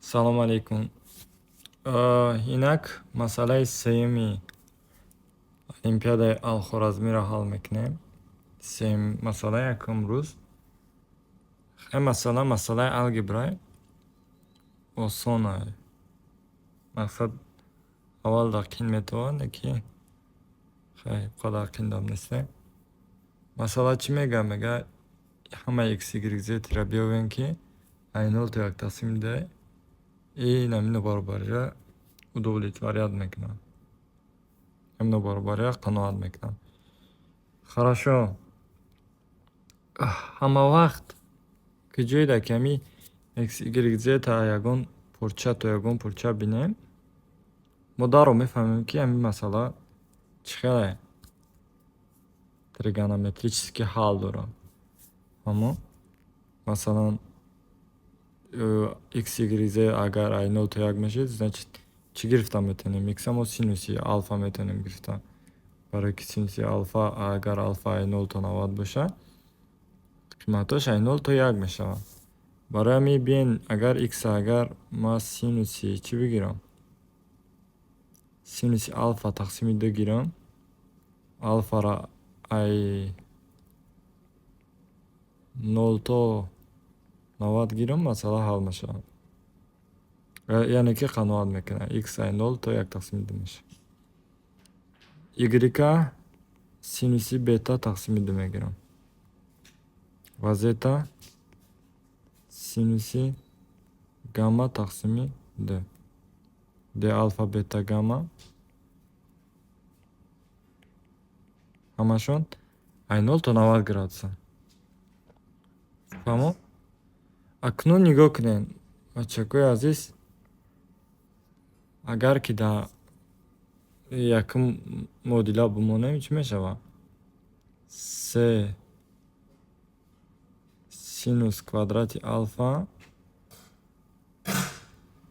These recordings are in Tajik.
Салом алейкум. Инак масъалаи сеюми Олимпиадаи Алхоразмиро ҳал мекунем. Сеюм масъала, якум рӯз. Ин масъала масъалаи алгебрае. Осонае. Мақсад, аввал дар қин метавонад, лекин хай, қадар қиндам нест. Масъала чӣ мегӯяд? Мегӯяд, ҳамаи x, y, z-ро биёвем, ки ай нол то як тақсими д ин ҳамин нобаробариро удовлетворять мекунад. Ҳамин нобаробариро қаноат мекунад. Хорошо. Ҳама вақт ки ҷойда ки ҳами x, y, z ягон порча то ягон порча бинем, мо дарро мефаҳмем, ки ҳамин масъала чӣ хеле тригонометрически ҳал дорад. Аммо масалан, x, y, z агар ай нол то як мешуд, значит, чӣ гирифта метавонем? X мо синуси алфа метавонем гирифта. Барое ки синуси алфа, агар алфа ай нол то 90 бошад, қиматҳош ай нол то як мешавад. Барои ҳамин биён, агар x, агар ма синуси чӣ бигирам? Синуси алфа тақсими ду гирам, алфаро ай нол то 90 гирам, масъала ҳал мешавад. Яъне ки қаноат мекунад. X ай нол то як тақсими ду мешавад. Y синуси бета тақсими ду мегирам. Ва z синуси гамма тақсими ду. Д алфа, бета, гамма ҳамашон ай нол то 90 градуса. Фаҳмо? Акнун нигоҳ кунед, бачакои азиз, агар ки дар якум муодила бимонем, чӣ мешавад? Се синус квадрати алфа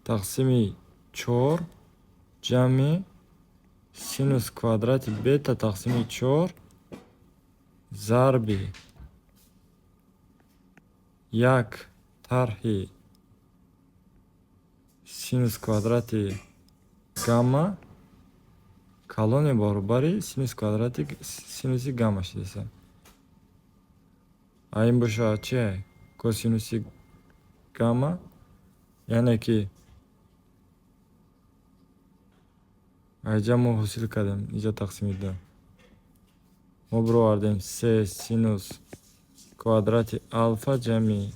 тақсими чор ҷамъи синус квадрати бета тақсими чор зарби як тарҳи синус квадрати гамма калоне баробари синус квадрати синуси гамма шудааст. А ин бошад чи? Косинуси гамма, яъне ки айҷа мо ҳосил кардем, иҷа тақсими ду. Мо бировардем се синус квадрати алфа ҷамъи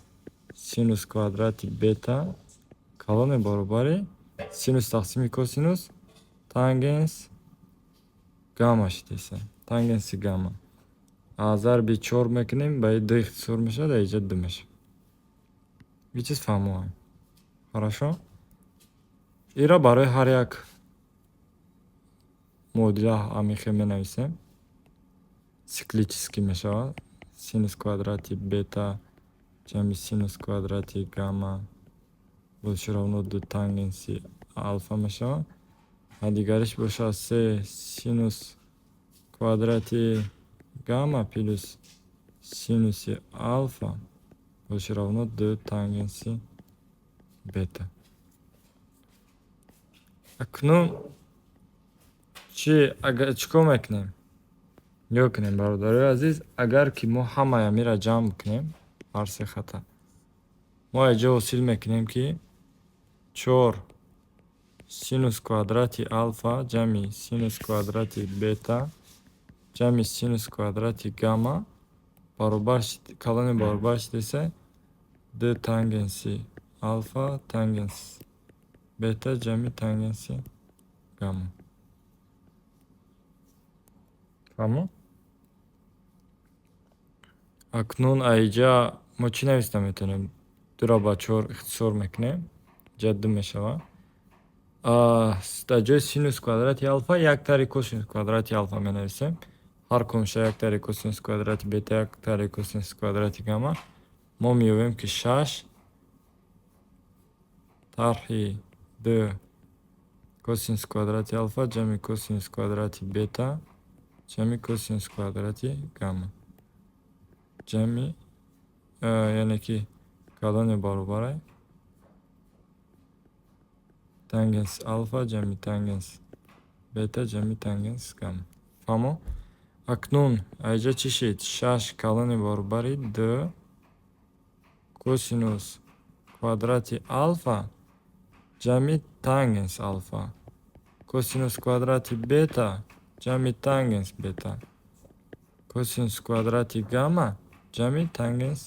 синус квадрати бета калоне баробари синус тақсими косинус тангенс гамма шудааст. Тангенси гамма. А зарби чор мекунем, ба ду ихтисор мешавад, а иҷа ду мешавад. Ин чиз фаҳмо. Хорошо? Инро барои ҳар як муодила ҳамин хел менависем. Циклически мешавад. Синус квадрати бета ҷамъи синус квадрати гамма больше равно ду тангенси алфа мешавад. А дигариш бошад се синус квадрати гамма плюс синуси алфа больше равно ду тангенси бета. Акнун чӣ, агар чӣ кор мекунем? Нигоҳ кунем, бародарои азиз, агар ки мо ҳамаи ҳаминро ҷамъ кунем, ҳар се хата, мо айҷо ҳосил мекунем, ки чор синус квадрати алфа ҷамъи синус квадрати бета ҷамъи синус квадрати гамма баробар, калоне баробар шудааст ду тангенси алфа тангенс бета ҷамъи тангенси гамма. Фаҳмо? Акнун айҷа мо чӣ нависта метавонем? Дуро ба чор ихтисор мекунем, иҷа ду мешавад. Дар ҷои синус квадрати алфа як тари косинус квадрати алфа менависем. Ҳар кунша як тари косинус квадрати бета, як тари косинус квадрати гамма. Мо меёбем, ки шаш тарҳи ду косинус квадрати алфа ҷамъи косинус квадрати бета ҷамъи косинус квадрати гамма ҷамъи, яъне ки калоне баробар Тангенс алфа ҷамъи тангенс бета ҷамъи тангенс гамма. Фаҳмо? Акнун аиҷа чӣ шид? Шаш калони баробари д косинус квадрати алфа ҷамъи тангенс алфа, косинус квадрати бета ҷамъи тангенс бета, косинус квадрати гамма ҷамъи тангенс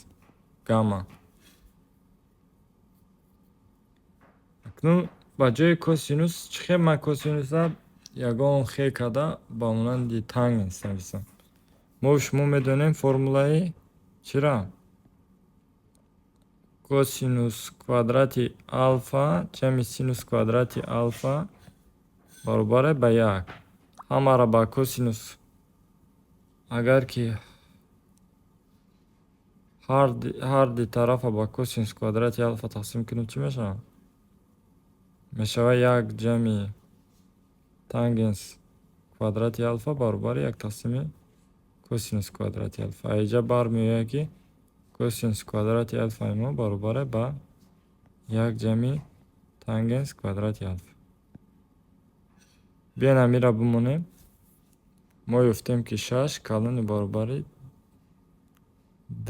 гамма. Акнун ба ҷои косинус чӣ хел ман косинуса ягон хел карда ба монанди тангенс нависам? Мо шумо медонем формулаи чира? Косинус квадрати алфа ҷамъи синус квадрати алфа баробар ба як. Ҳамаро ба косинус, агар ки ҳар ди тарафа ба косинус квадрати алфа тақсим кунем, чӣ мешавад? Мешавад як ҷамъи тангенс квадрати алфа баробари як тақсими косинус квадрати алфа. Аиҷа бармеояд, ки косинус квадрати алфаи мо баробар ба як ҷамъи тангенс квадрати алфа. Биён, амира бимонем. Мо ёфтем, ки шаш калони баробари д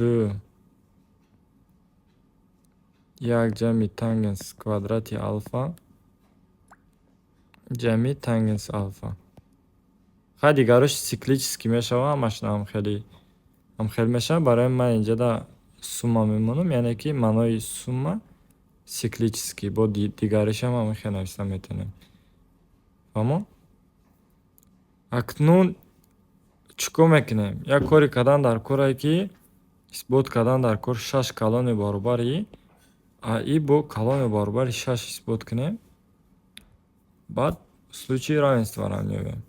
як ҷамъи тангенс квадрати алфа ҷамъи тангенс алфа. Хай, дигарош циклически мешавад, ҳамаш ҳамхел мешавад. Барои ман инҷода сумма мемонам, яъне ки маънои сумма циклически, бо дигаришам ҳамин хел нависта метавонем. Фаҳмо? Акнун чӣ кор мекунем? Як коре кардан дар корае, ки исбот кардан дар кор шаш калони баробари а и бо калони баробари шаш исбот кунем, баъд случаи равенствора меёбем.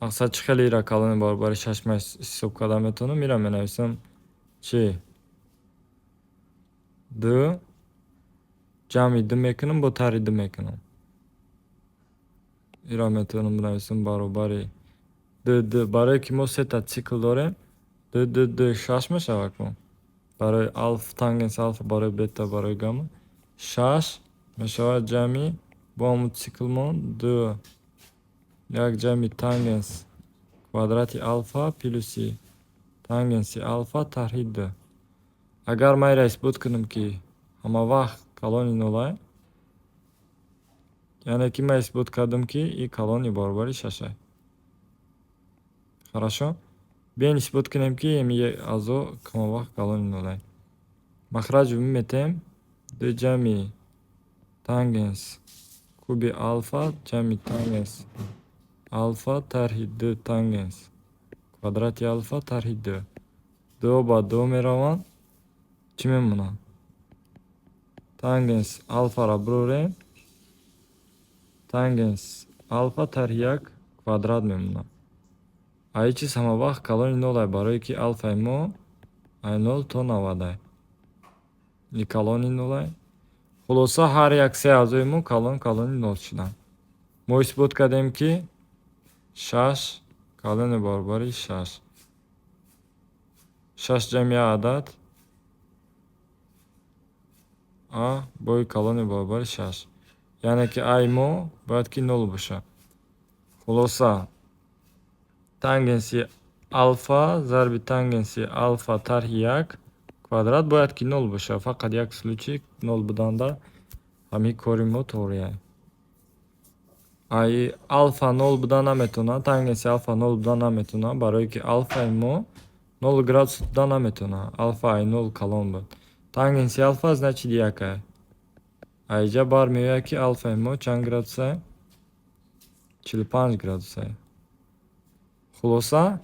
Мақсад, чӣ хеле ира калони баробари шаш ман ҳисоб карда метавонам? Ира менависам чӣ? Д ҷамъи д мекунам, бо тарҳи д мекунам. Ира метавонам бинависам баробари д д, барое ки мо сета цикл дорем, д д д шаш мешавад ку. Барои алф, тангенс алфа, барои бета, барои гамма шаш мешавад, ҷамъи бо ҳамун циклмон д як ҷамъи тангенс квадрати алфа плюси тангенси алфа тарҳи д. Агар ман инро исбот кунам, ки ҳамавақт калони нолай, яъне ки ман исбот кардам, ки и калони баробари шашай. Хорошо, биён, исбот кунем, ки ами аъзо ҳамавақт калони нолай. Махраҷ метем д ҷамъи тангенс куби алфа ҷамъи тангенс алфа тарҳи д тангенс квадрати алфа тарҳи д. Ду ба ду мераванд, чӣ мемонад? Тангенс алфаро бирорем, тангенс алфа тарҳи як квадрат мемонад. А ин чиз ҳамавақт калони нолай, барое ки алфаи мо ай нол то 90-ай. И калони нолай. Хулоса, ҳар як се аъзои мо калон калони нол шуданд. Мо исбот кардем, ки шаш калони баробари шаш, шаш ҷамъи як адад а бои калони баробари шаш, яъне ки ай мо бояд ки нол бошад. Хулоса, тангенси алфа зарби тангенси алфа тарҳи як квадрат бояд ки нол бошад. Фақат як случай нол буданда ҳамин кори мо тоғрия. Ай алфа нол буда наметавонад, тангенси алфа нол буда наметавонад, барое ки алфаи мо 0 градус буда наметавонад. Алфа ай нол калон буд. Тангенси алфа, значит, якай. Аиҷа бармеояд, ки алфаи мо чанд градусай? 45 градусай. Хулоса,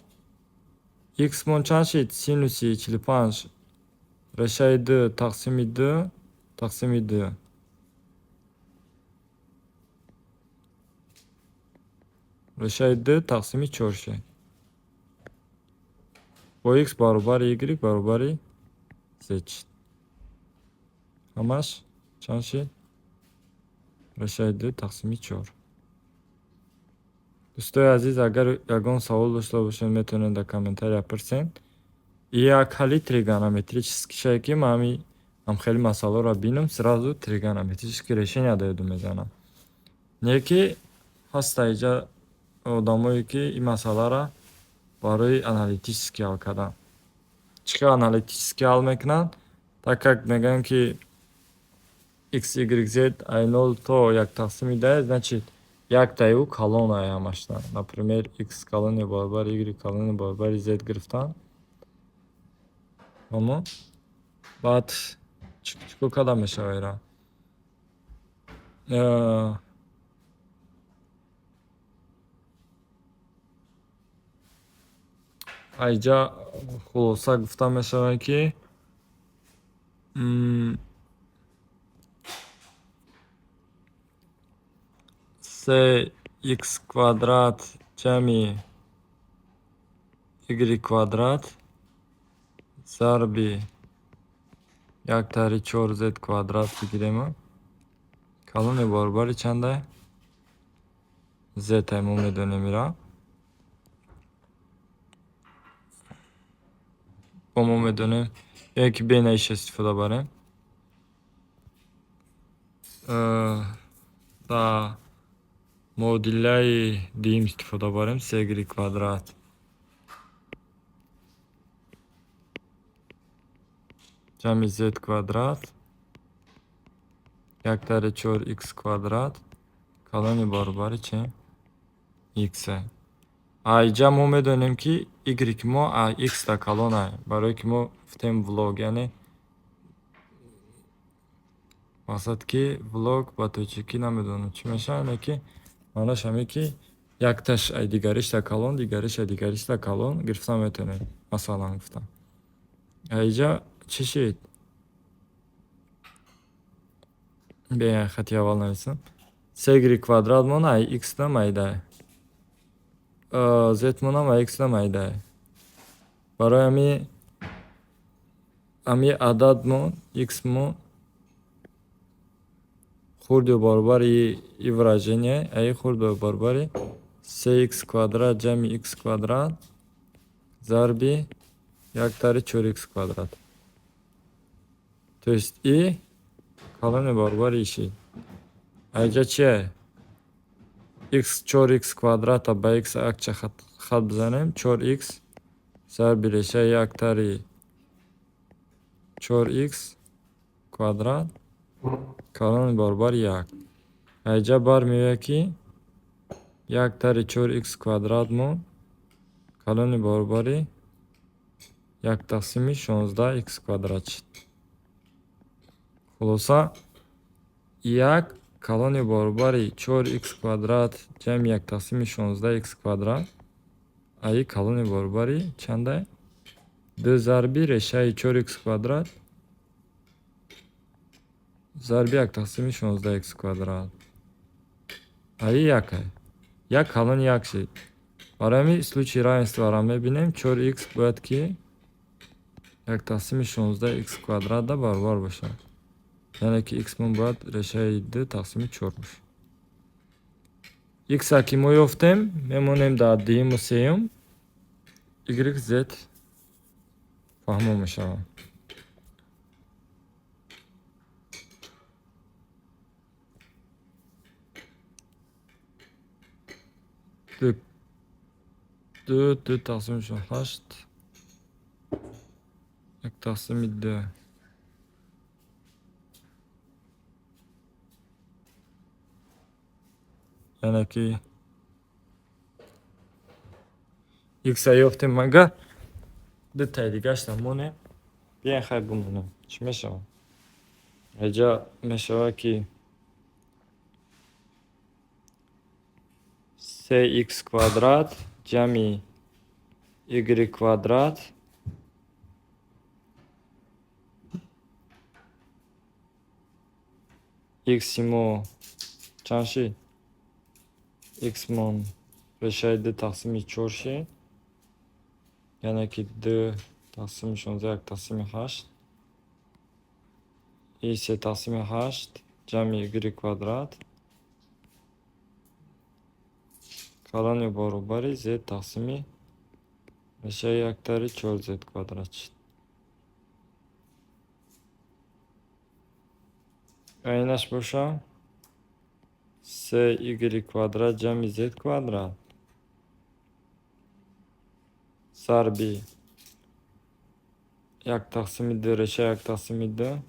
иксмон чанд шид? Синуси 45 решаи д тақсими д тақсими д решаи д тақсими чор шид. Бо икс баробари y баробари з шид. Ҳамаш чанд шид? Решаи д тақсими чор. Дӯстои азиз, агар ягон савол дошта бошед, метавонед дар комментария пурсед. Як ҳалли тригонометрический шае, ки ман ҳамин Ҳам хеле масъаларо бинам, сразу тригонометрические решения даёду мезанам. Не ки ҳаста иҷа одамое, ки ин масъаларо барои аналитически ҳал кардан. Чӣ хел аналитически ҳал мекунанд? Так как мегӯянд, ки x, y, z ай нол то як тақсими даҳ, значит, яктаи ӯ калон ай ҳамашна. Например, x калони баробари y калони баробари z гирифтан. Амо баъд чӣ кор карда мешавад ира? Айҷа хулоса гуфта мешавад, ки се икс квадрат ҷамъи y квадрат зарби як тари чор z квадрат бигирем, калони баробари чанда? Z ай, мо медонем ира. Бо мо медонем, ё ки бенаиш истифода барем. Да, муодилаи дуюм истифода барем: се y квадрат ҷамъи z квадрат як тари чор икс квадрат калони баробари чи? Икс. Айҷа мо медонем, ки y мо x да калон ай, барое ки мо гуфтем в лог, яъне мақсад ки в лог ба тоҷикӣ намедонам чӣ мешавад, яъне ки маънош ҳамин, ки якташ ай дигаришда калон, дигариш ай дигаришда калон гирифта метавонем, масалан гуфтам. Айҷа чӣ шид? Бе хати аввал нависам. Се y квадрат мон ай x да майдай. Z монам ай x да майдай. Барои ҳами адад мо x мо хурд ё баробари и выражение ай хурд ё баробари се икс квадрат ҷамъи икс квадрат зарби як тари чор икс квадрат. То есть и калони баробари иши. Айҷа чие? X чор икс квадрата ба x акча хат бизанем, чор икс зарби решаи як тари чор икс квадрат калони баробари як. Айҷа бармеояд, ки як тари чор икс квадрат мо калони баробари як тақсими 16 икс квадрат шид. Хулоса, як калони баробари чор икс квадрат ҷамъи як тақсими 16 икс квадрат аи калони баробари чандай? Ду зарби решаи чор икс квадрат зарби як тақсими 16 икс квадрат. Аи якай. Як калони як шид. Барои ҳамин случаи равенстворо мебинем, чор икс бояд ки як тақсими 16 икс квадратда баробар бошад. Яъне ки икс мон бояд решаи ду тақсими чор бошад. Икса ки мо ёфтем, мемонем дар дуюму сеюм, y, z фаҳмо мешавад. Ду, ду, ду тақсими ҳашт, як тақсими ду. Яъне ки икса ёфтем, агар дутаи дигаашро монем, биёен, хай, бимонем, чӣ мешавад? Айҷа мешавад, ки се икс квадрат ҷамъи y квадрат икси мо чанд шид? Икс мон решаи ду тақсими чор шид, яъне ки ду тақсими 16 як тақсими ҳашт и се тақсими ҳашт ҷамъи y квадрат калони баробари z тақсими решаи як тари чор z квадрат шид. Айнаш боша се y квадрат ҷамъи z квадрат зарби як тақсими ду реша як тақсими ду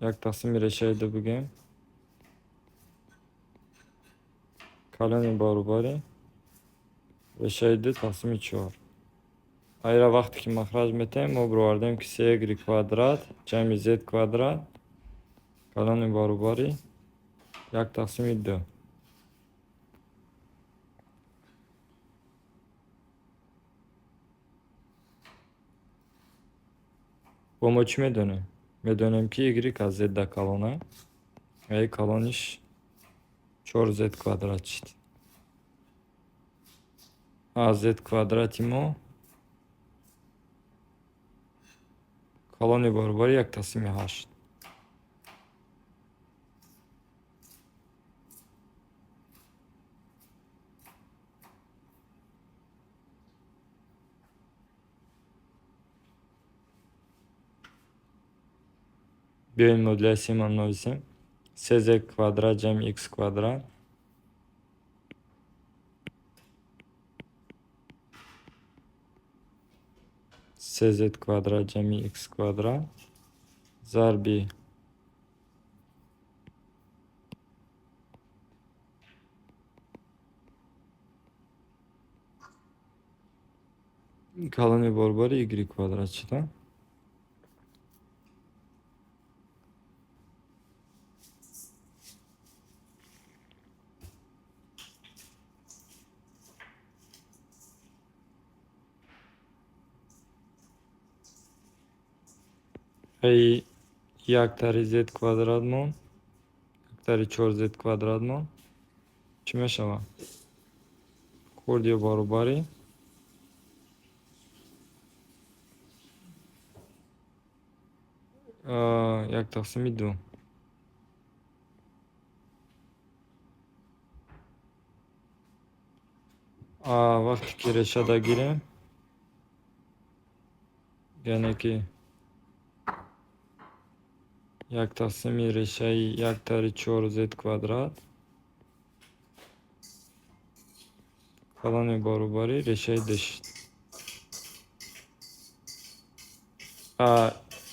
як тақсими решаи ду бигем калони баробари решаи ду тақсими чор. Айра вақте ки махраҷ метаҳем, мо бировардем, ки се y квадрат ҷамъи z квадрат калони баробари як тақсими ду. Бо мо чӣ медонем? Медонем, ки y аз z да калона, ай калониш чор z квадрат шид. А z квадрати мо калони баробари як тақсими ҳашт. Биёем, модуляи семам нависем. Се z квадрат ҷамъи x квадрат се z квадрат ҷамъи x квадрат зарби калони баробари y квадрат шуда. Ай як тари z квадратмон, як тари чор z квадратмон чӣ мешавад? Хурд ё баробари як тақсими ду. Вақте ки решада гирем, яъне ки як тақсими решаи як тари чор z квадрат калони баробари решаи ду шид.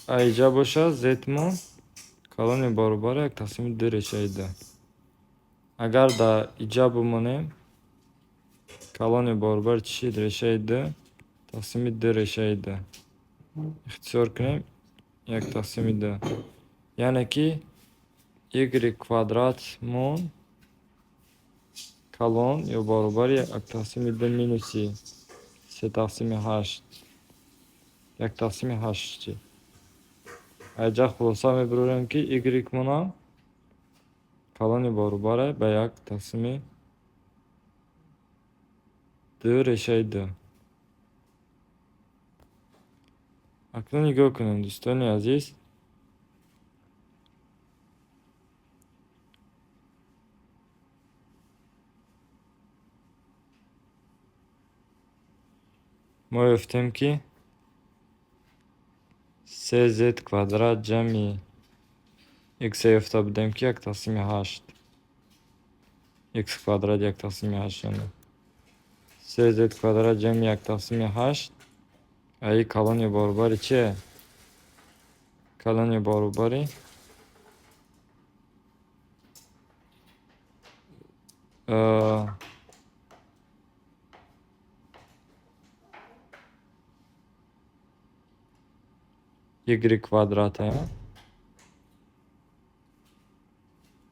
Аиҷа боша z мо калони баробари як тақсими ду решаи ду. Агар дар иҷа бимонем, калони баробари чӣ шид? Решаи ду тақсими ду решаи ду. Ихтисор кунем, як тақсими ду. Яъне ки y квадратмон калон ё баробари як тақсими ду минуси се тақсими ҳашт як тақсими ҳашт шид. Айҷа хулоса мебарорем, ки y монам калони баробаре ба як тақсими ду решаи ду. Акнун нигоҳ кунем, дӯстони азиз. Мо ёфтем, ки се z квадрат ҷамъи x ёфта будем, ки як тақсими ҳашт x квадрат як тақсими ҳашт, яъне се z квадрат ҷамъи як тақсими ҳашт аи калони баробари чие? Калони баробари y квадрат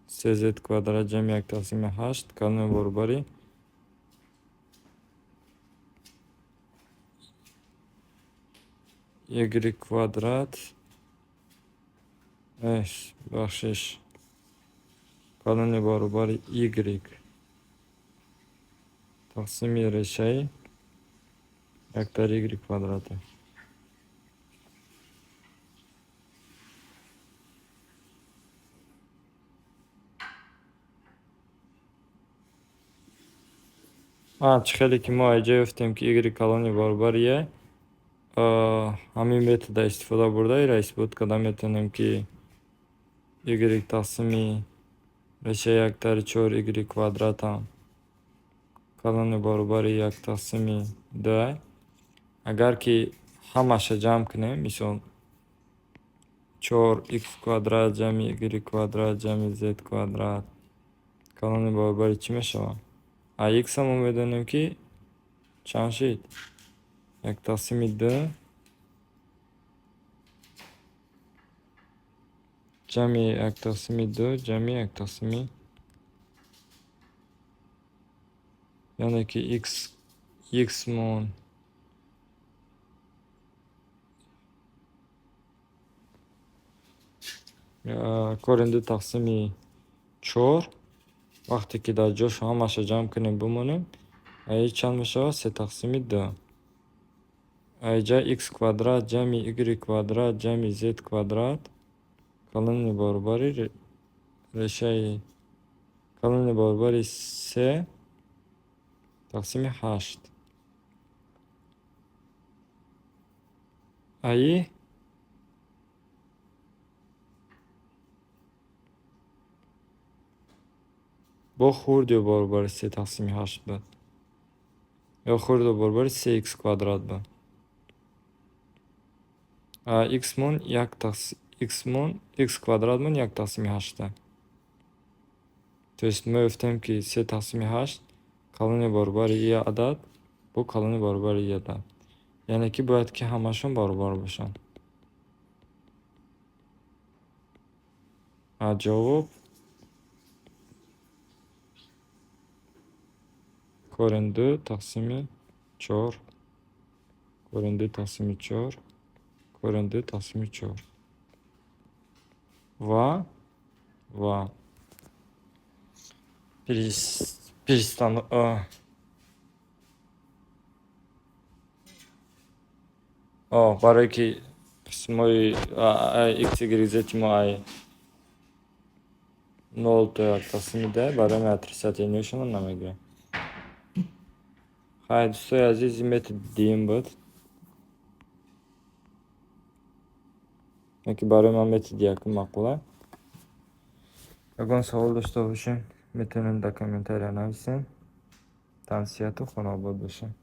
се z квадрат ҷамъи як тақсими ҳашт калони баробари y квадрат, бахшиш, калони баробари y тақсими решаи як тари y квадрате. Чӣ хеле ки мо айҷа ёфтем, ки y калони баробари е, ҳамин метода истифода бурда ира исбот карда метавонем, ки y тақсими решаи як тари чор y квадратам калони баробари як тақсими ду. Агар ки ҳамаша ҷамъ кунем, мисол, чор x квадрат ҷамъи y квадрат ҷамъи z квадрат калони баробари чӣ мешавад? А x-а мо медонем, ки чанд шид? Як тақсими ду ҷамъи як тақсими ду ҷамъи як тақсими, яъне ки x мон корень ду тақсими чор. Вақте ки дар ҷош ҳамаша ҷамъ кунем, бимонем, аи чанд мешавад? Се тақсими ду. Аиҷа x квадрат ҷамъи y квадрат ҷамъи z квадрат калони баробари решаи калони баробари се тақсими ҳашт. Аи бо хурд ё баробари се тақсими ҳашт буд ё хурд ё баробари се икс квадрат буд. Иксмон як иксмон икс квадратмон як тақсими ҳашта. То есть мо ёфтем, ки се тақсими ҳашт калони баробари и адад бо калони баробари и адад, яъне ки бояд ки ҳамашон баробар бошанд. Ҷавоб корень ду тақсими чор, корень ду тақсими чор, корень ду тақсими чор. Ва перестан барое ки қисмҳои x, y, z мо ай нол то як тақсими д, барои ҳамин отрицательныйшонро намегирем. Хай, дӯстои азиз, ин методи дуюм буд, ки барои ман методи якум маъқула. Ягон савол дошта бошем, метавонем дар комментария нависем. Тансиҳату хонаобод бошем.